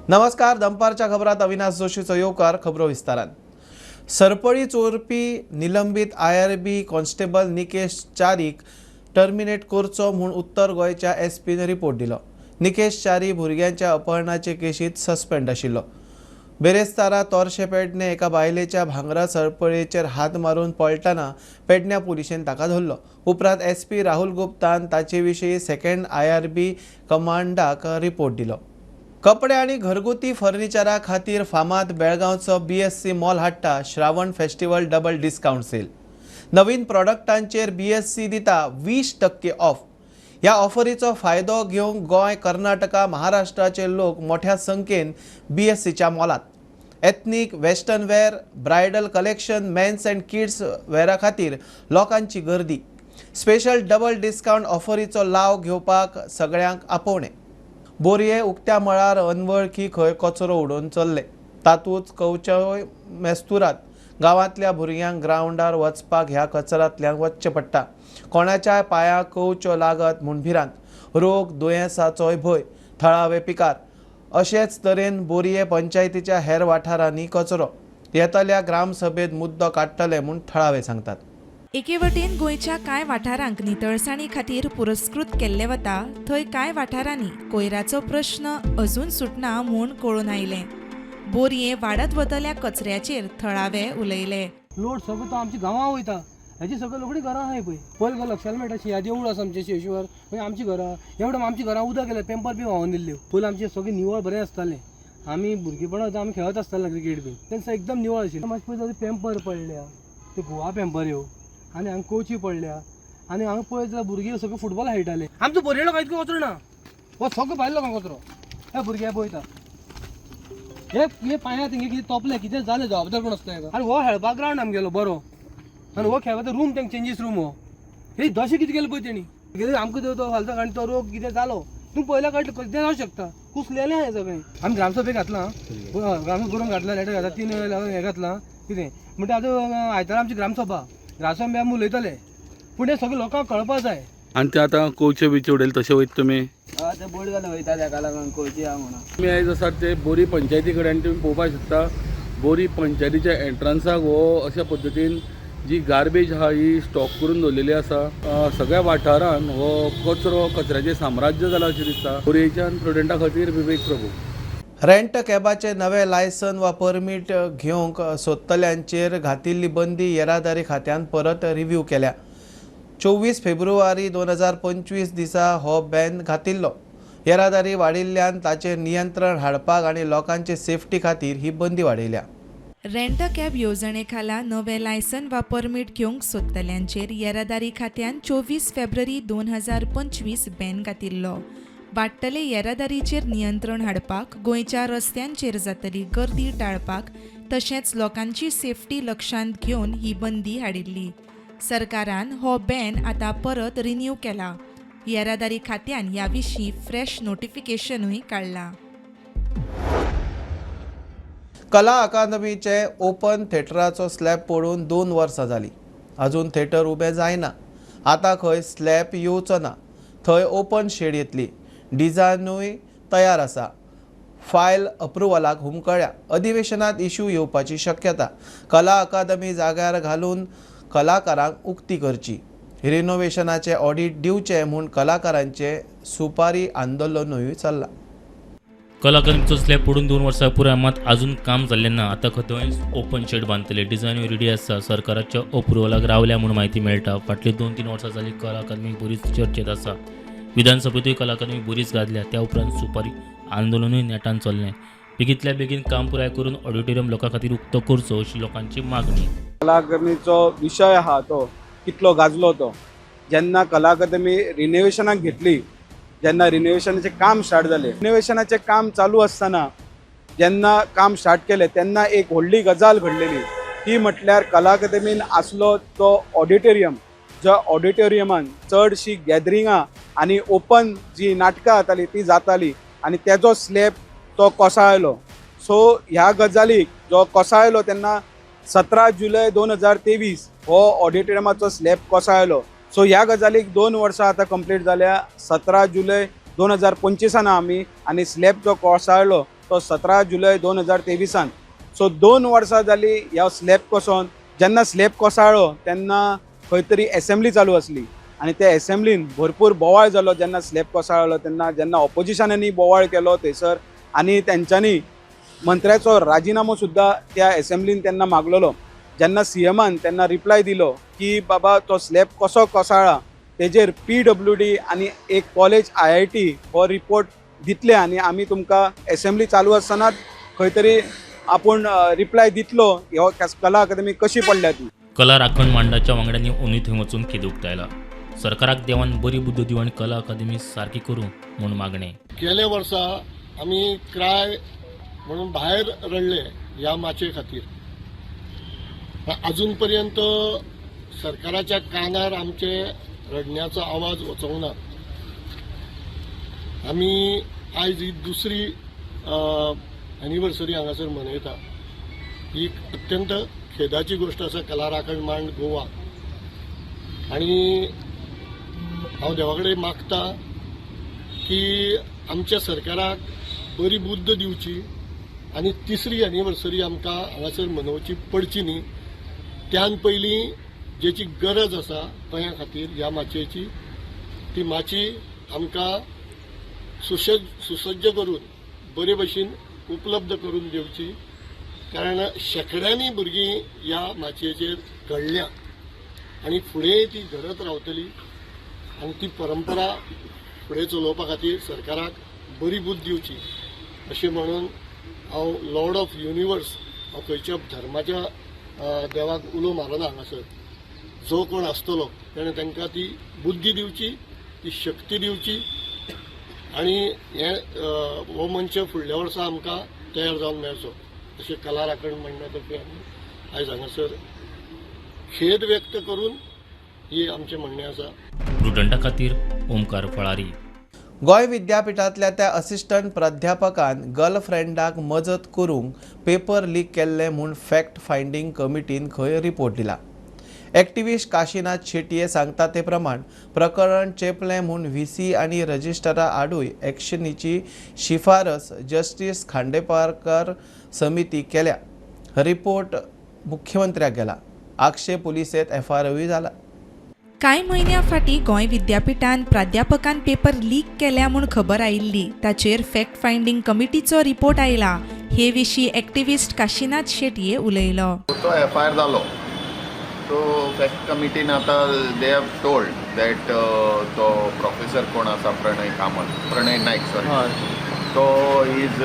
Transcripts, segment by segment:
नमस्कार, दंपारच्या खबरात अविनाश जोशीचो येवकार. खबरो विस्तारान. सरपळी चोरपी निलंबीत आयआरबी कॉन्स्टेबल निकेश च्यारीक टर्मिनेट करचो म्हूण उत्तर गोंयच्या एसपीन रिपोर्ट दिलो. निकेश च्यारी भुरग्यांच्या अपहरणाचे केशीत सस्पेंड आशिल्लो. बेरेस्तारा तोरशे पेडणे एका बायलेच्या भांगरा सरपळेचेर हात मारून पळटना पेडण्या पुलिशेन ताका धरलो. उपरांत एसपी राहुल गुप्तान ताचे विशीं सेकंड आयआरबी कमांडाक रिपोर्ट दिलो. कपडे आनी घरगुती फर्निचरा खातीर फामाद बेळगांवचो बीएससी मॉल हाडटा Shravan festival double discount sale. नवीन प्रॉडक्टांचेर बीएससी दिता 20% ऑफ. ह्या ऑफरीचो फायदो घेवंक गोंय, कर्नाटका, महाराष्ट्राचे लोक मोठ्या संख्येन बीएससीच्या मॉलांत. Ethnic, western wear, bridal collection, mens and kids vera खातीर लोकांची गर्दी. स्पेशल डबल डिस्कावंट ऑफरीचो लाव घेवपाक सगळ्यांक आपोवणें. बोरये उक्त्या मळार अनवळखी खंय कचरो उडोवन चल्ले, तातूंत कवचोय मेस्तुरात. गांवांतल्या भुरग्यांक ग्रावंडार वचपाक ह्या कचऱ्यांतल्यान वचचें पडटा. कोणाच्याय पांयाक कवच्यो लागत म्हूण भिरांत, रोग दुयेंसाचोय भंय. थळावे पिकार. अशेच तरेन बोरये पंचायतीच्या हेर वाठारांनी कचरो. येतल्या ग्रामसभेत मुद्दो काडटले म्हूण थळावे सांगतात. एके वटेन गोंयच्या कांय वाठारांक नितळसाणी खातीर पुरस्कृत केल्ले वता, थंय कांय वाठारांनी कोयराचो प्रश्न अजून सुटना म्हूण कळून आयलें. बोरये वाडत वतल्या कचऱ्याचेर थळावे उलयले. लोड सगळो तो आमच्या गांवां वयता, हेजी सगळी रोखडी घरां आहाय पळय. पयलीं गो लक्षांत मेळटा शिंया देवूळ आसा आमचें शिवेश्वर, मागीर आमची घरां एवढं आमची घरां उदक गेलें, पेंपर बी व्हांवन दिल्ल्यो. पयलीं आमचें सगळें निवळ बरें आसतालें. आमी भुरगेपणां आमी खेळत आसताले क्रिकेट बीन, तेन्ना एकदम निवळ आशिल्लें. मातशें पळय जाल्यार पेंपर पडल्या, त्यो गोवा पेंपर ह्यो, आनी हांगा कोची पडल्या. आनी हांगा पळयत जाल्यार भुरगीं सगळीं फुटबॉल खेळटाले. आमचो बोरये लोकां इतको कचरो ना, हो सगळो भायलो लोकांक कचरो. हे भुरगे पळयता हे हे पांया तेंगे कितें तोपलें, कितें जालें, जबाबदार कोण आसता हेका. आनी हो खेळपाक ग्रावंड आमगेलो बरो, आनी हो खेळपाचो रूम तेंक चेंजीस रूम हो. हे दशे कितें केलें पळय तेणी, कितें आमकां तो घालता आनी तो रोग कितें जालो तूं पयल्या कळटलें कितें जावंक शकता. कुसलेलें हें सगळें. आमी ग्रामसभेक घातलां, ग्रामसभा बरोवन घातलां, लेटर घातला, 3 हें घातलां कितें म्हणटा. आतां आयतारा आमची ग्रामसभा, ग्रामसभा आमी उलयतले, पूण हें सगळें लोकांक कळपा जाय. आनी ते आतां कोवचे बिचे उडयले तशें वयता तुमी? हय, ते बोट घालून वयता तेका लागून कोवची आहा म्हणून. तुमी आयज आसात ते बोरी पंचायती कडेन. तुमी पळोवपाक शकता बोरी पंचायतीच्या एंट्रन्साक हो अशा पद्दतीन जी गार्बेज आहा ही स्टॉक करून दवरलेली आसा. सगळ्या वाठारान हो कचरो, कचऱ्याचें साम्राज्य जालां अशें दिसता. बोरयेच्यान प्रुडंटा खातीर विवेक प्रभू. रेंट कॅबाचे नवे लायसन वा परमीट घेवंक सोदतल्यांचेर घातिल्ली बंदी येरादारी खात्यान परत रिव्यू केल्या. 24 फेब्रुवारी 2025 दिसा हो बॅन घातिल्लो. येरादारी वाडिल्ल्यान ताचेर नियंत्रण हाडपाक आनी लोकांचे सेफ्टी खातीर ही बंदी वाडयल्या. रेंट कॅब येवजणे खाला नवें लायसन वा परमीट घेवंक सोदतल्यांचेर येरादारी खात्यान 24 फेब्रुवारी 2025 बॅन घातिल्लो. वाडटले येरादारीचेर नियंत्रण हाडपाक, गोंयच्या रस्त्यांचेर जातली गर्दी टाळपाक तशेंच लोकांची सेफ्टी लक्षांत घेवन ही बंदी हाडिल्ली. सरकारान हो बॅन आतां परत रिन्यू केला. येरादारी खात्यान ह्या विशीं फ्रेश नोटिफिकेशनूय काडलां. कला अकादमीचे ओपन थेटराचो स्लॅब पडून 2 वर्सां जालीं, अजून थेटर उबें जायना. आतां खंय स्लॅब येवचो ना, थंय ओपन शेड येतली. डिझायनूय तयार आसा. फायल अप्रुवलाक हुमकळ्या. अधिवेशनात इश्यू येवपाची शक्यता. कला अकादमी जाग्यार घालून कलाकारांक उक्ती करची, रिनोवेशनाचे ऑडिट दिवचें म्हूण कलाकारांचे सुपारी आंदोलनूय चल्लां. कला अकादमीचो स्लॅब पडून 2 वर्सां पुराय, मात अजून काम जाल्लें ना. आतां खंय ओपन शेड बांदतले, डिझायनूय रेडी आसा. सरकाराच्या अप्रुवलाक रावल्या म्हूण म्हायती मेळटा. फाटलीं 2-3 वर्सां जालीं कला अकादमी बरीच चर्चेत आसा. विधानसभेतूय कला अकादमी बरीच गाजल्या. त्या उपरांत सुपारी आंदोलनूय नेटान चल्लें. बेगींतल्या बेगीन काम पुराय करून ऑडिटोरियम लोकां खातीर उक्तो करचो अशी लोकांची मागणी. कला अकादमीचो विशय आहा तो कितलो गाजलो तो जेन्ना कला अकादमी रिनोवेशनाक घेतली, जेन्ना रिनोवेशनाचें काम स्टार्ट जालें, रिनोवेशनाचें काम चालू आसतना जेन्ना काम स्टार्ट केलें तेन्ना एक व्हडली गजाल घडलेली, ती म्हटल्यार कला अकादमीन आसलो तो ऑडिटोरियम, ज्या ऑडिटोरियमान चडशीं गॅदरिंगां आनी ओपन जी नाटकां जातालीं ती जाताली आनी तेजो स्लॅब तो कोसळ्ळो. सो ह्या गजालीक जो कोसळ्ळो तेन्ना 17 जुलय 2023 हो ऑडिटोरियमाचो स्लॅब कोसळ्ळो. सो ह्या गजालीक 2 वर्सां आतां कंप्लीट जाल्या. 17 जुलय 2025 आमी आनी स्लॅब जो कोसळ्ळो तो 17 जुलय 2023. सो 2 वर्सां जाली ह्या स्लॅब कोसोन. जेन्ना स्लॅब कोसळ्ळो तेन्ना खंय तरी एसेंब्ली चालू आसली आनी त्या एसेंब्लीन भरपूर बोवाळ जालो. जेन्ना स्लॅब कोसळ्ळो तेन्ना जेन्ना ऑपोजिशनांनी बोवाळ केलो थंयसर आनी तेंच्यांनी मंत्र्याचो राजिनामो सुद्दां त्या एसेंब्लीन तेन्ना मागलेलो. जेन्ना सीएमान तेन्ना रिप्लाय दिलो की बाबा तो स्लॅब कसो कोसळ्ळा तेजेर PWD आनी एक कॉलेज IIT हो रिपोर्ट दितले आनी आमी तुमकां एसेंब्ली चालू आसतनाच खंय तरी आपूण रिप्लाय दितलो हो कला अकादमी कशी पडल्या ती. कला राखण मांडाच्या वांगड्यांनी ओनूय थंय वचून खेद उक्तायला. सरकाराक देवान बरी बुद्द दिवं आनी कला अकादमी सारकी करूं म्हूण मागणें. गेल्या वर्सा आमी क्राय म्हणून भायर रडले ह्या माचये खातीर. अजून पर्यंत सरकाराच्या कानार आमचे रडण्याचो आवाज वचोंक ना. आमी आयज ही दुसरी एनिवर्सरी हांगासर मनयता. ही अत्यंत खेदाची गोश्ट आसा कला राखण मांड गोवा. आनी हांव देवा कडेन मागता की आमच्या सरकाराक बरी बुद्द दिवची आनी तिसरी एनिवर्सरी आमकां हांगासर मनोवची पडची न्ही. त्यान पयलीं जेची गरज आसा गोंया खातीर ह्या माचयेची, ती माची आमकां सुसज्ज करून बरे भशेन उपलब्ध करून दिवची. कारण शेंकड्यांनी भुरगीं ह्या माचयेचेर घडल्या आनी फुडें ती घडत रावतली आनी ती परंपरा फुडें चलोवपा खातीर सरकाराक बरी बुद्द दिवची अशें म्हणून हांव लॉर्ड ऑफ युनिवर्स हांव खंयच्या धर्माच्या देवाक उलो मारना. हांगासर जो कोण आसतलो तेणें तांकां ती बुद्दी दिवची, ती शक्ती दिवची आनी हें हो मंच फुडल्या वर्सा आमकां तयार जावन मेळचो अशें कला राखण मंडळा तर्फे आमी आयज हांगासर खेद व्यक्त करून ही आमचें म्हणणें आसा. प्रुडंटा खातीर ओमकार फळारी. गोंय विद्यापीठांतल्या त्या असिस्टंट प्राध्यापकान गर्लफ्रेंडाक मजत करूंक पेपर लीक केल्ले म्हूण फॅक्ट फायंडींग कमिटीन खंय रिपोर्ट दिला. एक्टिविस्ट काशीनाथ शेटये सांगता ते प्रमाण प्रकरण चेपलें म्हूण व्हीसी आनी रजिस्ट्रारा आडूय एक्शनीची शिफारस जस्टीस खांडेपारकर समिती केल्या. रिपोर्ट मुख्यमंत्र्याक गेला. आक्षे पुलिसेंत एफआयआरूय जाला. कांय म्हयन्यां फाटीं गोंय विद्यापीठान प्राध्यापकान पेपर लीक केल्या म्हूण खबर आयिल्ली. ताचेर फॅक्ट फायंडींग कमिटीचो रिपोर्ट आयला. हे विशीं एक्टिविस्ट काशीनाथ शेटये उलयलो. तो एफ I R जालो. सो फॅक्ट कमिटीन आतां they have told that तो प्रोफेसर कोण आसा प्रणय कामत, प्रणय नायक सॉरी, तो is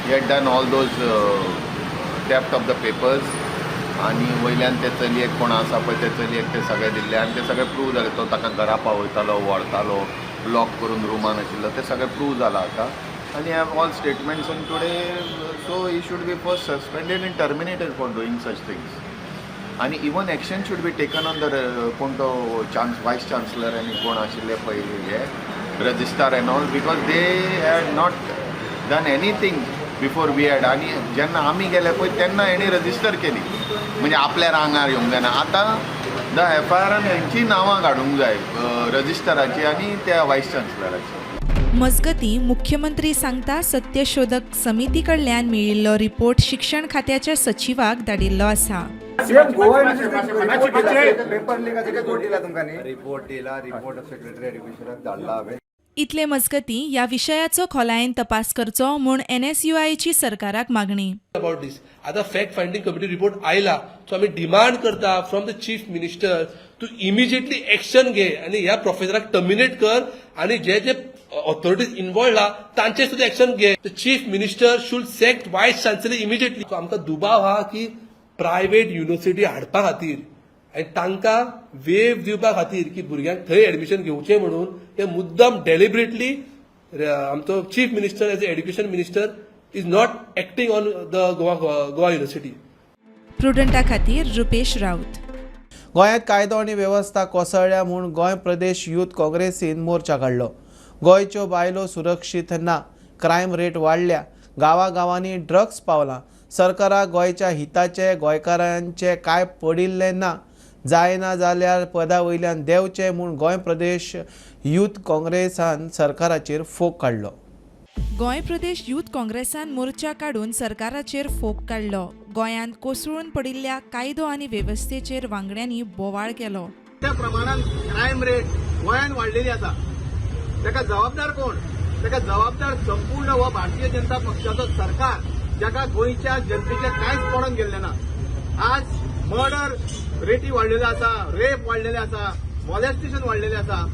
he had done all those theft of the papers आनी वयल्यान ते चलयेक कोण आसा पळय ते चलयेक ते सगळे दिल्ले आनी ते सगळे प्रूव जाले. तो ताका घरा पावयतालो, व्हरतालो, लॉक करून रुमान आशिल्लो, ते सगळे प्रूव जाला आतां. आनी have all statements on today. So he should be first suspended and terminated for doing such things. आनी even action should be taken on the कोण तो वायस चान्सलर आनी कोण आशिल्ले पळय हे registrar and all, because they had not done anything before we had. आनी जेन्ना आमी गेले पळय तेन्ना हेणी रजिस्टर केली, म्हणजे आपल्या रांगार येवंक जायना. आतां the F I आरान हेंची नांवां काडूंक जाय, रजिस्टराची आनी त्या वायस चान्सलराची. मजगतीं मुख्यमंत्री सांगता सत्यशोधक समिती कडल्यान मेळिल्लो रिपोर्ट शिक्षण खात्याच्या सचिवाक धाडिल्लो आसा. रिपोर्ट दिला, रिपोर्ट सेक्रेटरी एड्युकेशनाक धाडला हांवें. इतले मजगतीं ह्या विशयाचो खोलायेन तपास करचो म्हूण एनएसयूआयची सरकाराक मागणी. अबाउट दीस आतां फॅक्ट फायंडींग कमिटी रिपोर्ट आयला, सो आमी डिमांड करता from the chief minister to immediately action घे आनी ह्या प्रोफेसराक टर्मिनेट कर आनी जे जे ऑथॉरिटीज इन्वॉल्ड आहा तांचेर सुद्दां एक्शन घे. The chief minister should sack vice chancellor immediately. आमकां दुबाव आहा की प्रायव्हेट युनिव्हर्सिटी हाडपा खातीर आनी तांकां वेव दिवपा खातीर की भुरग्यांक थंय एडमिशन घेवचें म्हणून ते मुद्दम डेलिबरेटली आमचो chief minister as a education minister is not acting on the Goa University. प्रुडंटा खातीर रुपेश राऊत. गोंयांत कायदो आनी वेवस्था कोसळ्ळ्या म्हूण गोंय प्रदेश यूथ काँग्रेसीन मोर्चा काडलो. गोंयच्यो बायलो सुरक्षीत ना, क्रायम रेट वाडल्या, गांवागांवांनी ड्रग्स पावलां, सरकाराक गोंयच्या हिताचे गोंयकारांचे कांय पडिल्लें ना, जायना जाल्यार पदा वयल्यान देंवचें म्हूण गोंय प्रदेश यूथ काँग्रेसान सरकाराचेर फोग काडलो. गोंय प्रदेश यूथ काँग्रेसान मोर्चा काडून सरकाराचेर फोग काडलो. गोंयांत कोसळून पडिल्ल्या कायदो आनी वेवस्थेचेर वांगड्यांनी बोवाळ केलो. मोठ्या प्रमाणात क्रायम रेट गोंयांत वाडलेली आसा. ताका जबाबदार कोण? ताका जबाबदार संपूर्ण हो भारतीय जनता पक्षाचो सरकार, जाका गोंयच्या जनतेचें कांयच पडून गेल्लें ना. आज मर्डर रेटी वाडलेल्यो आसा, रेप वाडलेले आसा, मॉलेस्टेशन वाडलेलें आसा.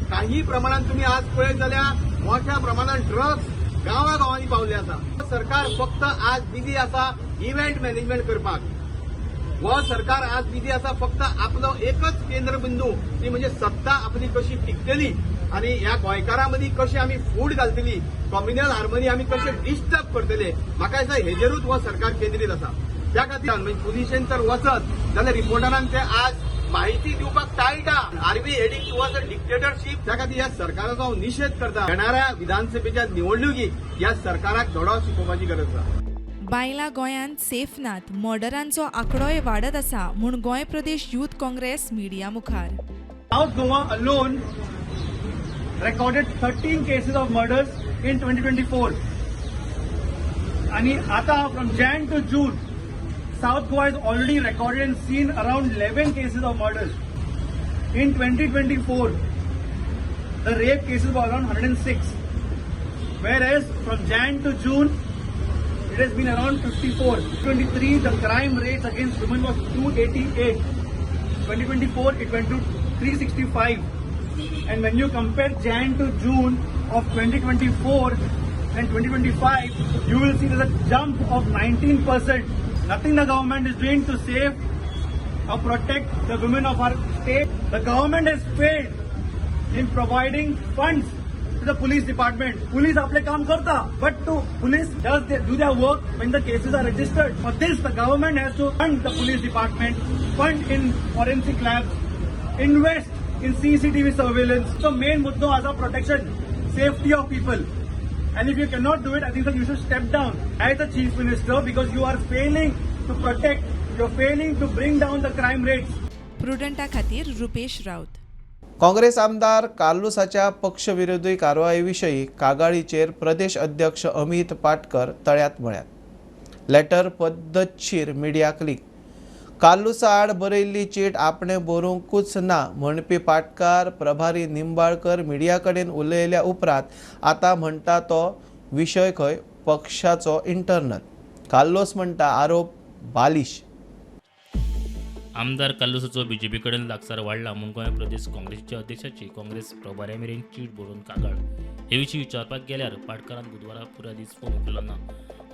काही प्रमाणात तुम्ही आज पळयत जाल्यार मोठ्या प्रमाणात ड्रग्स गांवागांवांनी पावले आसा. सरकार फक्त आज बिजी आसा इव्हेंट मॅनेजमेंट करपाक. हो सरकार आज बिजी आसा फक्त आपलो एकच केंद्रबिंदू, ती म्हणजे सत्ता आपली कशी टिकतली आनी ह्या गोंयकारां मदीं कशी आमी फूट घालतली, कॉम्युनल हार्मनी आमी कशे डिस्टर्ब करतले. म्हाका दिसता हेजेरूच हो सरकार केंद्रीत आसा. त्या खातीर म्हणजे पुलिशेन जर वचत जाल्यार रिपोर्टरांक ते आज माहिती दिवपाक टाळटा. Are we heading towards a dictatorship? त्या खातीर ह्या सरकाराचो हांव निशेध करता. येणाऱ्या विधानसभेच्या निवडणुकीक ह्या सरकाराक धडो शिकोवपाची गरज आसा. बायलां गोंयांत सेफ नात, मर्डरांचो आंकडोय वाडत आसा म्हूण गोंय प्रदेश यूथ काँग्रेस मिडिया मुखार. South Goa alone recorded 13 cases of murders in 2024. आणि आता from Jan to June, South Goa has already recorded and seen around 11 cases of murders. In 2024, the rape cases were around 106, whereas from Jan to June, it has been around 54. 23, the crime rates against women was 288. 2024, it went to 365. And when you compare Jan to June of 2024 and 2025, you will see there's a jump of 19%. Nothing the government is doing to save or protect the women of our state. The government has failed in providing funds to the police department. Police आपले काम करता, but to police does they do their work when the cases are registered. For this, the government has to fund the police department, fund in forensic labs, invest in CCTV surveillance. So main मुद्दो आसा protection, safety of people. And if you cannot do it, I think that you should step down as the chief minister because you are failing to protect, you're failing to bring down the crime rates. प्रुडंटा खातीर रुपेश राऊत. काँग्रेस आमदार कार्लुसाच्या पक्षविरोधी कारवाये कागाळीचेर प्रदेश अध्यक्ष अमित पाटकर तळ्यात म्हळ्यात. Letter पद्दतशीर media click. कार्लुसा आड बरयल्ली चीट आपणे बरोवंकूच ना म्हणपी पाटकार प्रभारी निंबाळकर मिडिया कडेन उलयल्या उपरांत आतां म्हणटा तो विशय खंय पक्षाचो इंटरनल. कार्लोस म्हणटा आरोप बालिश. आमदार कार्लुसाचो बीजेपी कडेन लागसार वाडला म्हूण गोंय प्रदेश काँग्रेसीच्या अध्यक्षाची काँग्रेस प्रभाऱ्या मेरेन चीट बरोवन कागाळ. हे विशीं विचारपाक गेल्यार पाटकारान बुधवारा पुराय दीस फोन उखल्लो ना.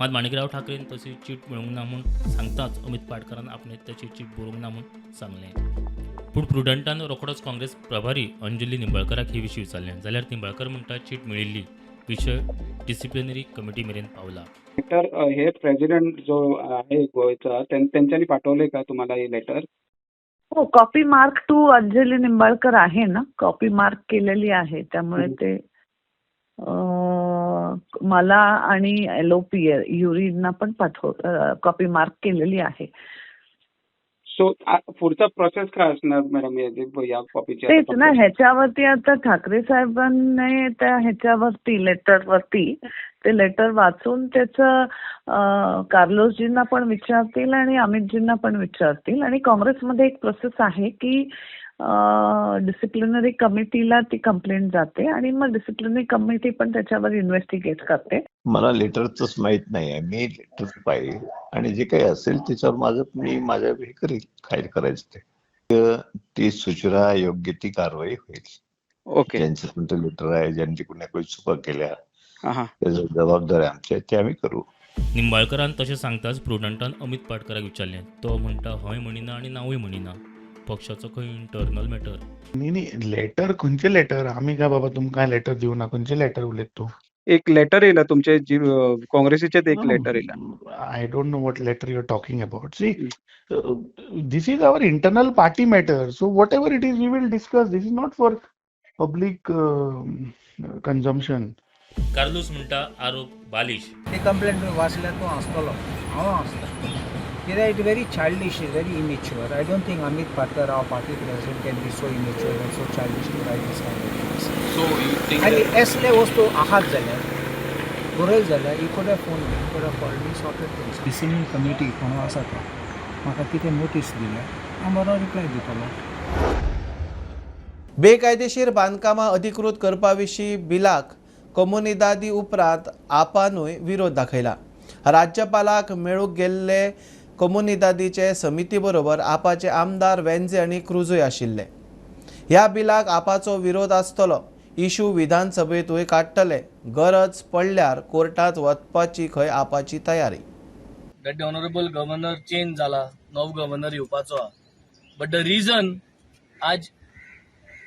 मात माणिकराव ठाकरेन तशी चीट मेळूंक ना म्हूण सांगताच अमित पाटकारान आपणे तशी चीट बरोवंक ना म्हूण सांगलें. पूण प्रुडंटान रोखडोच काँग्रेस प्रभारी अंजली निंबाळकराक हे विशीं विचारलें जाल्यार निंबाळकर म्हणटा चीट मेळिल्ली, विशय डिसिप्लिनरी कमिटी मेरेन पावला. लेटर हे प्रेसिडेंट जो आहे गोव्याचा, त्यांच्यानी पाठवले का तुम्हाला हे लेटर? हो, copy mark to Anjali Nimbalkar आहे ना, कॉपी मार्क केलेली आहे. त्यामुळे ते मला आणि एलओपी युरींना पण पाठव, कॉपी मार्क केलेली आहे. सो पुढचा प्रोसेस काय असणार मॅडम या कॉपीची? तेच ना, ह्याच्यावरती आता ठाकरे साहेबांनी त्या ह्याच्यावरती लेटरवरती ते लेटर वाचून त्याचं कार्लोसजींना पण विचारतील आणि अमितजींना पण विचारतील. आणि काँग्रेसमध्ये एक प्रोसेस आहे की डिसिप्लिनरी कमिटीला ती कंप्लेंट जाते आणि मग डिसिप्लिनरी कमिटी पण त्याच्यावर इन्व्हेस्टिगेट करते. मला लेटरच माहित नाही आहे. मी लेटर पाहिजे आणि जे काही असेल त्याच्यावर माझं मी माझ्या हे करेल, काय करायचं ते. ती सूचना योग्य ती कारवाई होईल. ज्यांचं कोणतं लेटर आहे, ज्यांची कुण्या काही चुका केल्या त्याचं जबाबदार आमच्या, ते आम्ही करू. निंबाळकरान तशें सांगताच प्रुडंटान अमित पाटकराक विचारलें. तो म्हणटा हय म्हणिना आनी नावूय म्हणिना, पक्षाचो खंय इंटरनल मॅटर. न्ही न्ही, लेटर खंयचें लेटर? आमी काय बाबा तुमकां लेटर दिवना? खंयचें लेटर उलयता तूं? एक लेटर येयला तुमचे, काँग्रेसीचेच एक लेटर येयला. I don't know what letter you are talking about. See, this is our internal party matter, so whatever it is we will discuss. This is not for public consumption. Carlos म्हणटा आरोप बालिश. ती complaint तुवें वाचल्या, तूं हांसतलो, हांव हांसता. कित्याक it very childish, is very immature. I don't think Amit Patkar, our party president, can be so immature and so childish to write this kind of things. So you think आनी असले वस्तू आहात जाल्यार गरज जाल्यार he could have phoned me, could have called me, sorted things. Discipline committee कोण आसा तो म्हाका कितें नोटीस दिल्या, हांव बरो रिप्लाय दितलो. बेकायदेशीर बांदकामां अधिकृत करपा विशीं बिलाक कोमुनिदादी उपरांत आपानूय विरोध दाखयला. राज्यपालाक मेळूंक गेल्ले कोमुनिदादीचे समिती बरोबर आपाचे आमदार वेंझे आनी क्रुजूय आशिल्ले. ह्या बिलाक आपाचो विरोध आसतलो. इशू विधानसभेंतूय काडटले. गरज पडल्यार कोर्टांत वचपाची खंय आपाची तयारी. That the honourable governor change जाला, नवो गव्हर्नर येवपाचो आहा, बट the reason आज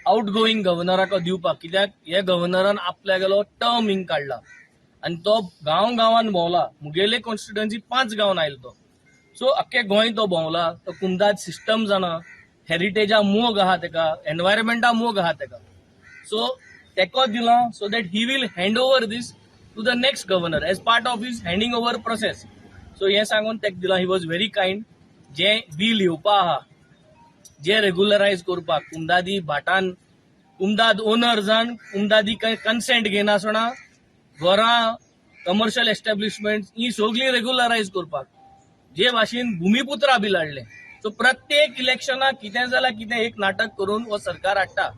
आउट गोईंग गव्हर्नराक दिवपाक कित्याक हे गव्हर्नरान आपल्यागेलो टर्म हिंग काडला आनी तो गांव गांवान भोंवला. मुगेले कॉन्स्टिट्युएन्सी 5 गांवान आयलो तो. सो अख्खे गोंय तो भोंवला. तो कुमदाद सिस्टम जाणा, हेरिटेजा मोग आहा तेका, एनवायरमेंटा मोग आहा तेका. सो तेका दिला so that he will hand over this to the next governor as part of his handing over process. So हें सांगून तेका दिलां. He was very kind. जें बील येवपा आहा जे रेगुलरायज करपाक कुमदादी भाटान कुमदाद ओनर्सान कुमदादी कन्सेंट घेनासतना घरां कमर्शियल एस्टॅब्लिशमेंट ही सगळीं रेगुलरायज करपाक जे भाशेन भुमिपुत्रा बील हाडलें. सो प्रत्येक इलेक्शनाक कितें जाल्यार कितें एक नाटक करून हो सरकार हाडटा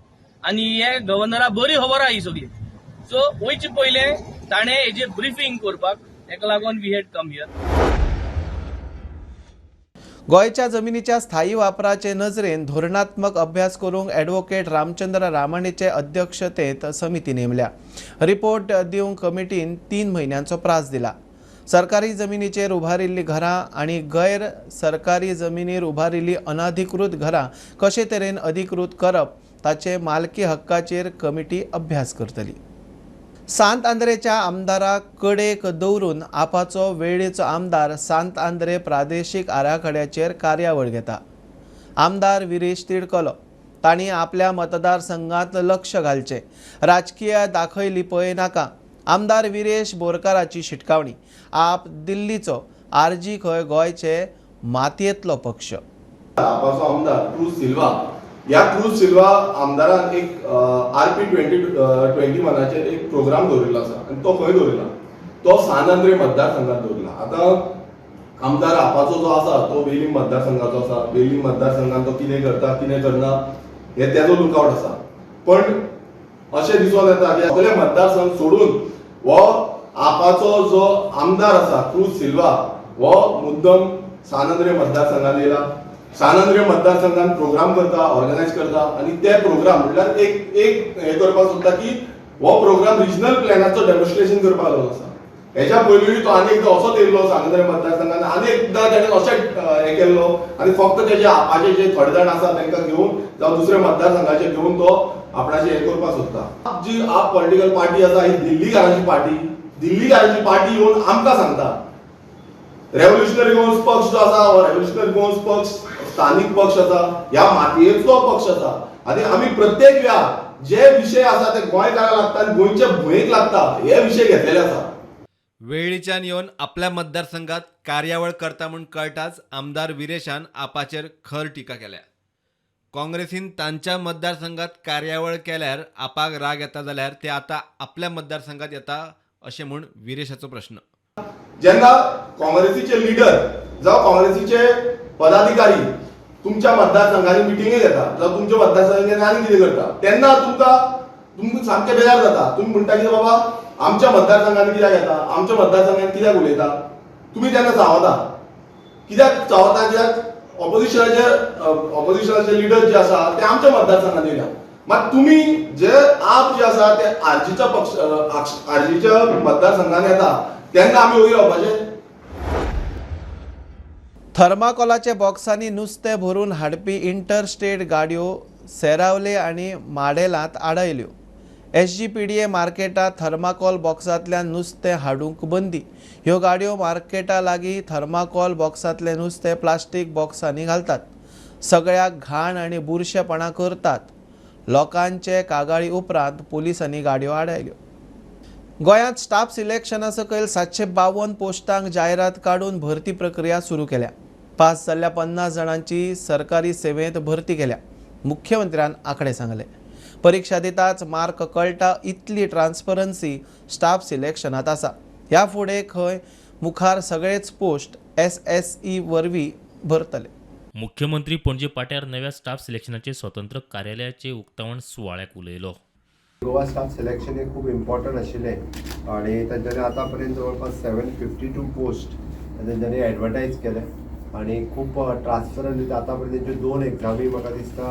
आनी हे गव्हर्नरा बरी खबर आहा ही सगळी. सो वयचे पयलें ताणें हेजेर ब्रिफींग करपाक तेका लागून we had come here. गोंयच्या जमिनीच्या स्थायी वापराचे नजरेन धोरणात्मक अभ्यास करूंक ॲडव्होकेट रामचंद्र रामाणेचे अध्यक्षतेत समिती नेमल्या. रिपोर्ट दिवंक कमिटीन 3 म्हयन्यांचो प्रास दिला. सरकारी जमिनीचेर उबारिल्लीं घरां आनी गैर सरकारी जमिनीर उबारिल्लीं अनाधिकृत घरां कशे तरेन अधिकृत करप ताचे मालकी हक्काचेर कमिटी अभ्यास करतली. सांत आंद्रेच्या आमदाराक कडेक दवरून आपाचो वेळेचो आमदार सांत आंद्रे प्रादेशीक आराखड्याचेर कार्यावळ घेता. आमदार विरेश तिडकलो. तांणी आपल्या मतदारसंघात लक्ष घालचें, राजकीय दाखय लिपय नाका. आमदार विरेश बोरकाराची शिटकावणी. आप दिल्लीचो, आरजी खंय गोंयचे मातयेंतलो पक्ष. आपाचो आमदार क्रूज सिल्वा, ह्या क्रूज सिल्वा आमदारान एक RP 2021 एक प्रोग्राम दवरिल्लो आसा आनी तो खंय दवरिला, तो सान आंद्रे मतदारसंघात दवरिला. आतां आमदार आपाचो जो आसा तो वेलींग मतदारसंघाचो आसा. वेलींग मतदारसंघात तो कितें करता कितें करना हे तेजो लुकआवट आसा. पण अशें दिसून येता की सगळे मतदारसंघ सोडून हो आपाचो जो आमदार आसा क्रूज सिल्वा हो मुद्दम सान आंद्रे मतदारसंघात येयला. सान आंद्रे मतदारसंघात प्रोग्राम करता, ऑर्गनायज करता आनी ते प्रोग्राम म्हणल्यार एक एक हें करपाक सोदता की हो प्रोग्राम रिजनल प्लॅनाचो डेमॉन्स्ट्रेशन करपाक लागलो आसा. हेच्या पयलीं तो आनी एकदां असोच येयल्लो सान आंद्रे मतदारसंघात आनी एकदां तेणें अशें हें केल्लो आनी फक्त तेजे आपाचे जे थोडे जाण आसा तांकां घेवन जावं दुसऱ्या मतदारसंघाचे घेवन तो आपणाचें हें करपाक सोदता. जी आप पॉलिटिकल पार्टी आसा ही दिल्लीकारांची पार्टी, दिल्लीकारांची पार्टी येवन आमकां सांगता रेव्होल्युशनरी गोवन्स पक्ष जो आसा हो रेव्होल्युशनरी गोवन्स पक्ष स्थानीक पक्ष आसा, ह्या मातयेचो पक्ष आसा आनी आमी प्रत्येक वेळा जे विशय आसा ते गोंयकारांक लागता आनी गोंयच्या भुंयेक लागता हे विशय घेतलेले आसा. वेळ्ळीच्यान येवन आपल्या मतदारसंघात कार्यावळ करता म्हूण कळटाच आमदार विरेशान आपाचेर खर टिका केल्या. काँग्रेसीन तांच्या मतदारसंघात कार्यावळ केल्यार आपाक राग येता जाल्यार ते आतां आपल्या मतदारसंघात येता अशें म्हूण विरेशाचो प्रश्न. जेन्ना काँग्रेसीचे लिडर जावं काँग्रेसीचे पदाधिकारी तुमच्या मतदारसंघांनी मिटिंगे घेता जावं तुमच्या मतदारसंघांनी आनी कितें करता तेन्ना तुमकां सामकें बेजार जाता. तुमी म्हणटा की बाबा आमच्या मतदारसंघांनी कित्याक येता, आमच्या मतदारसंघांनी कित्याक उलयता. तुमी तेन्ना चावता कित्याक चावता, कित्याक ऑपोजिशनाचे लिडर जे आसा ते आमच्या मतदारसंघांत येयला. मात तुमी जे आप जे आसा ते आरजीच्या पक्ष आरजीच्या मतदारसंघांत येता तेन्ना आमी वयर रावपाचें. थर्माकोलाच्या बॉक्सांनी नुस्तें भरून हाडपी इंटरस्टेट गाडयो सेरावले आनी माडेलांत आडयल्यो. SGPDA मार्केटांत थर्माकोल बॉक्सांतल्यान नुस्तें हाडूंक बंदी. ह्यो गाडयो मार्केटा लागीं थर्माकोल बॉक्सांतलें नुस्तें प्लास्टीक बॉक्सांनी घालतात. सगळ्याक घाण आनी बुरशेपणां करतात. लोकांचे कागाळी उपरांत पुलिसांनी गाडयो आडायल्यो. गोंयांत स्टाफ सिलेक्शना सकयल 752 पोस्टांक जायरात काडून भरती प्रक्रिया सुरू केल्या. पास जाल्ल्या 50 जाणांची सरकारी सेवेंत भरती केल्या. मुख्यमंत्र्यान आंकडे सांगले. परिक्षा दिताच मार्क कळटा इतली ट्रान्सपरन्सी स्टाफ सिलेक्शनात आसा. ह्या फुडें खंय मुखार सगळेच पोस्ट SSE वरवीं भरतले. मुख्यमंत्री पणजे पाट्यार नव्या स्टाफ सिलेक्शनाचे स्वतंत्र कार्यालयाचे उक्तावण सुवाळ्याक उलयलो. गोवा स्टाफ सिलेक्शन हे खूब इम्पॉर्टंट आशिल्लें आनी तांच्यांनी आतां पर्यंत जवळपास 752 पोस्ट तांच्यांनी एडवर्टायज केले आनी खूब ट्रान्सपरंट. आतां पर्यंत तेंच्यो 2 एग्जामी म्हाका दिसता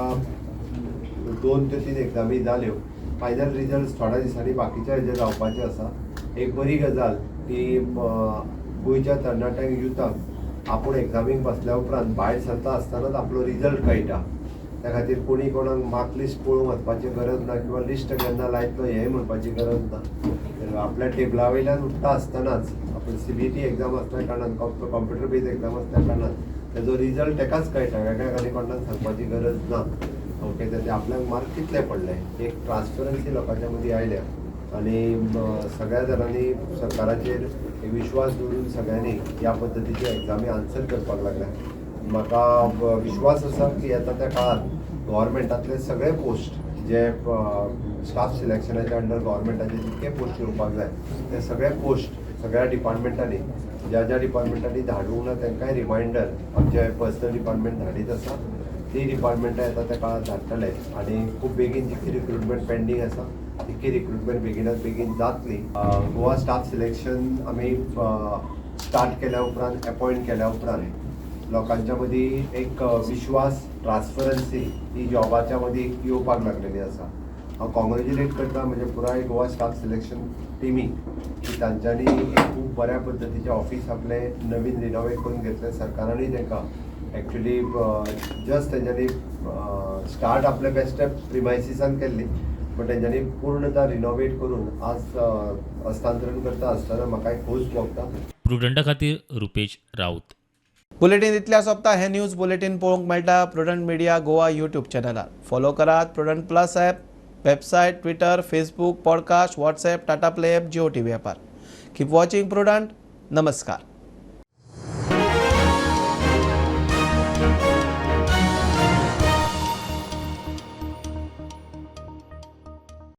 2 ते 3 एग्जामी जाल्यो. फायनल रिजल्ट थोड्या दिसांनी बाकीच्या हेजेर जावपाचे आसा. एक बरी गजाल की गोंयच्या तरणाट्यांक, युथांक आपूण एग्जामीक बसल्या उपरांत भायर सरता आसतनाच आपलो रिजल्ट कळटा. त्या खातीर कोणी कोणाक मार्क लिस्ट पळोवंक वचपाची गरज ना किंवा लिस्ट केन्ना लायतलो हेंय म्हणपाची गरज ना. आपल्या टेबला वयल्यान उठ्ठा आसतनाच आपण CBT exam आसल्या कारणान, कॉम्प्युटर बेज एक्झाम आसल्या कारणान तेजो रिजल्ट तेकाच कळटा, वेगळ्या आनी कोणाक सांगपाची गरज ना. ओके, तेजे आपल्याक मार्क कितले पडले एक ट्रान्सपरन्सी लोकांच्या मदीं आयल्या आनी सगळ्या जाणांनी सरकाराचेर एक विश्वास दवरून सगळ्यांनी ह्या पद्दतीच्यो एग्जामी आन्सर करपाक लागल्या. म्हाका विश्वास आसा की येता त्या काळांत गव्हर्मेंटांतले सगळे पोस्ट जे स्टाफ सिलेक्शनाच्या अंडर गव्हर्मेंटाचे जितके पोस्ट येवपाक जाय ते सगळे पोस्ट सगळ्या डिपार्टमेंटांनी, ज्या ज्या डिपार्टमेंटांनी धाडूंक ना तांकांय रिमायंडर आमचे पर्सनल डिपार्टमेंट धाडीत आसा. ती डिपार्टमेंटां येता त्या काळांत धाडटले आनी खूब बेगीन जितकी रिक्रुटमेंट पेंडींग आसा तितकी रिक्रुटमेंट बेगिनात बेगीन जातली. गोवा स्टाफ सिलेक्शन आमी स्टार्ट केल्या उपरांत, एपॉयंट केल्या उपरांत लोकांच्या मदीं एक विश्वास, ट्रान्सपरन्सी ही जॉबाच्या मदीं येवपाक लागलेली आसा. हांव कॉंग्रेच्युलेट करता म्हणजे पुराय गोवा स्टाफ सिलेक्शन टिमीक की तांच्यांनी एक खूब बऱ्या पद्दतीचें ऑफीस आपलें नवीन रिनोवेट करून घेतलें. सरकारानूय तांकां एक्चुली जस्ट तेंच्यांनी स्टार्ट आपले बेश्टे प्रिमायसिसान केल्ली, पण तेंच्यांनी पूर्णता रिनोवेट करून आज हस्तांतरण करता आसतना म्हाका एक खोस भोगता. प्रुडंटा खातीर रुपेश राऊत. बुलेटीन इतल्या सोंपता. हे न्यूज बुलेटीन पळोवंक मेळटा प्रुडंट मिडिया गोवा यूट्यूब चॅनलार. फॉलो करात Prudent plus app, website, Twitter, Facebook, podcast, WhatsApp, Tata Play app, Jio TV ॲपार. Keep watching Prudent. नमस्कार.